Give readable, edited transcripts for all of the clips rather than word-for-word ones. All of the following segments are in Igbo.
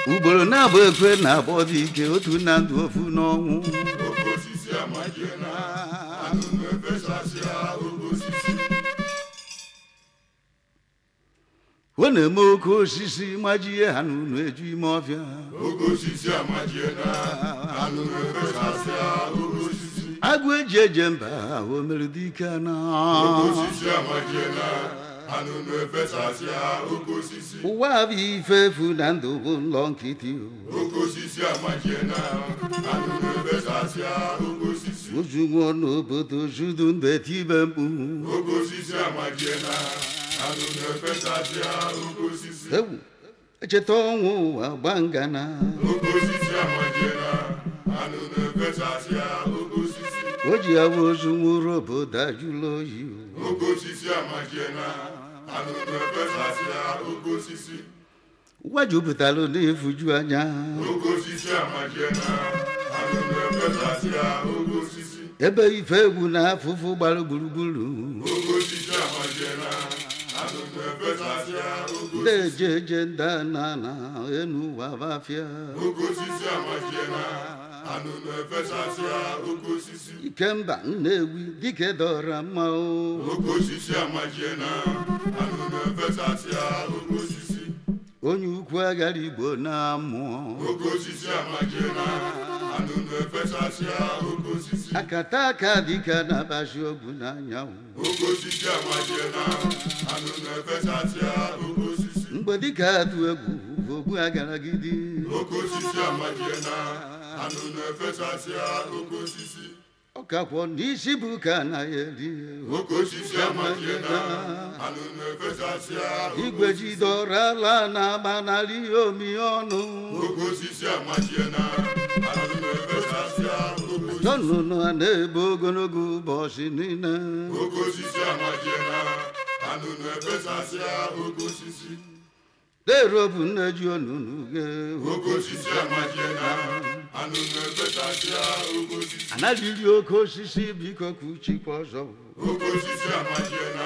Ugboro na-abụ ekwe na-abọ dị ike otu na ndụ ofu n'ọnwụ. Oke osisi amajiena, anụnụ efesasịa oke osisi. Ọ na-eme oke osisi majie ha n'ụlọ eju ime ọfịa. Oke osisi amajiena, anụnụ efesasịa oke osisi. Agụ eji eje mba o mere dike na. Oke osisi amajiena, anụnụ efesasịa oke osisi. Ụwa bụ ife efu na ndụ bụ nlọ nkịtị. Oke osisi amajiena, anụnụ efesasịa oke osisi. Ozu nwụọ n'obodo judu ndụ etibe mkpu. Oke osisi amajiena, anụnụ efesasịa oke osisi. Ewu echeta ọnwụ ụwa gba ngana. Oke osisi amajiena, anụnụ efesasịa oke osisi. O ji ya bụ ozu nwụrụ obodo ajụla oyi. Oke osisi amajiena, anụnụ efesasịa oke osisi. Ụwa jupụtara n'ifuju anya. Oke osisi amajiena, anụnụ efesasịa oke osisi. Ebe ife egwu na afụfụ gbara gburugburu. Oke osisi amajiena, anụnụ efesasịa oke Ndị osisi. eje eje ndị na na enu ụwa bafịa. Oke osisi amajiena, anụnụ efesasịa oke osisi. Ikemba Nnewi dike dọra mma o. Oke osisi amajiena, anụnụ efesasịa oke osisi. Onye ukwu agara Igbo na mmụọ. Oke osisi amajiena, anụnụ efesasịa oke osisi. Akata aka dike na-abazi ogwu n'anyanwụ. Oke osisi amajiena, anụnụ efesasịa oke osisi. Mgbe dike atụ egwu ogbu agara gidi. Oke osisi amajiena, anụnụ efesasịa oke osisi. Ọkakwọ n'isi bụ ka anaghị eri. Oke osisi amajiena, anụnụ efesasịa oke Igwe osisi. jidọrọ ala na-agbanarị omi ọnụ. Oke osisi amajiena, anụnụ efesasịa oke osisi. Jọnụnụ a na-ebe ogologo ụbọchị niile. Oke osisi amajiena, anụnụ efesasịa oke osisi. Dero bụ nne ji onunu gị. Oke osisi amajiena, anụnụ efesasịa oke osisi. Anaghịrị oke osisi biko kuchikwa ọzọ. Oke osisi amajiena,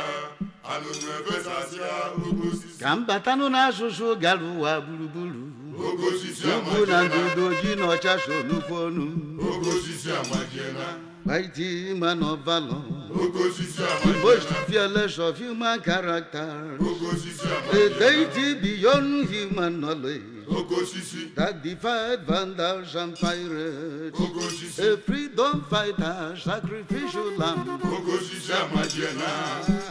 anụnụ efesasịa oke osisi. Ka m batanụ n'asụsụ gara ụwa gburugburu. Oke osisi Ugwu na amajiena, ndụdụ ji na ọcha so nnukwu ọnụ. oke osisi amajiena, Mighty man of valor, oke osisi the most amajiena, fearless of human character, oke osisi a amajiena, deity beyond human knowledge, oke osisi, that defied vandals and pirates, oke osisi, a freedom fighter, sacrificial lamb. Oke osisi amajiena,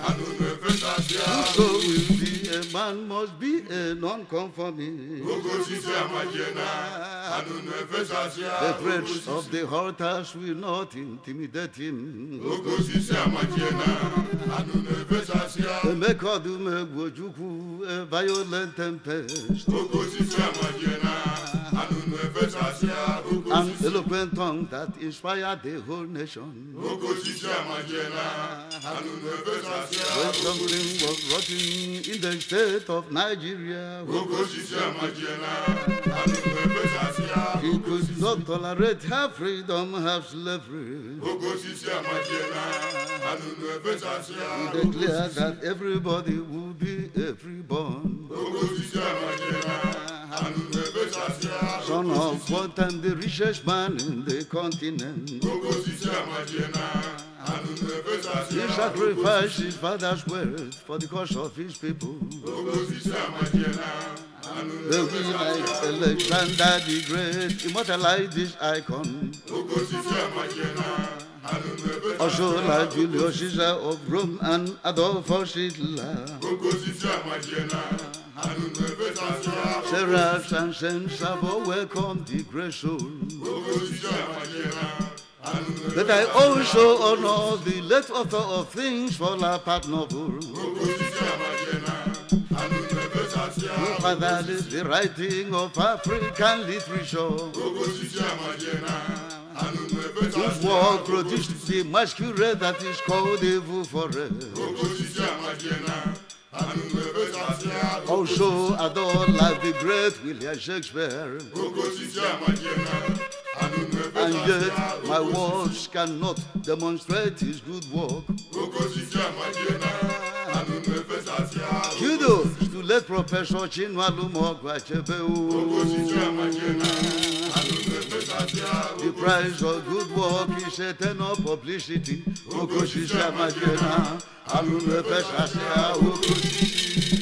anụnụ efesasịa Whoso will be a man must be a non-conformist. Oke osisi amajiena, anụnụ efesasịa The oke threats osisi. of the altars will not intimidate him. Oke osisi amajiena, anụnụ efesasịa Emeka Odumegwu Ojukwu, a violent tempest, oke osisi amajiena, anụnụ efesasịa oke an osisi. Eloquent tongue that inspired the whole nation. Oke osisi amajiena, anụnụ efesasịa When oke something was rotten in the state of Nigeria, Oke osisi amajiena, anụnụ efesasịa he oke could osisi. not tolerate half freedom, half slavery. Oke osisi amajiena, anụnụ efesasịa He oke declared osisi. that everybody would be a freeborn. Oke osisi amajiena, anụnụ efesasịa Son oke of osisi. one time the richest man in the continent. Oke osisi amajiena, anụnụ He efesasịa oke sacrificed osisi. his father's wealth for the cause of his people. Oke osisi amajiena, anụnụ The we like efesasịa oke Alexander the Great immortalized this icon. Oke osisi amajiena, anụnụ Also efesasịa like oke Julius osisi. Caesar of Rome and Adolfus Hitler. Oke osisi amajiena, anụnụ efesasịa oke Seraphs osisi. And saints have all welcomed the great soul. Oke osisi amajiena, anụnụ But I efesasịa also oke honor osisi. the late author of Things Fall Apart novel, Oke osisi amajiena, anụnụ efesasịa who oke fathered osisi. the writing of African literature, Oke osisi amajiena, anụnụ whose efesasịa work oke produced osisi. the masquerade that is called Evil Forest. Oke osisi amajiena, anụnụ efesasịa oke Also osisi. adore like the great William Shakespeare. Oke osisi amajiena, anụnụ And yet efesasịa my oke osisi. words cannot demonstrate his good work. Oke osisi amajiena, anụnụ efesasịa oke Kudos osisi. to Late Professor Chinua Alumogwu Achebe. Oke osisi amajiena, anụnụ efesasịa. The price of good work is eternal publicity. Oke osisi amajiena, anụnụ efesasịa, oke osisi.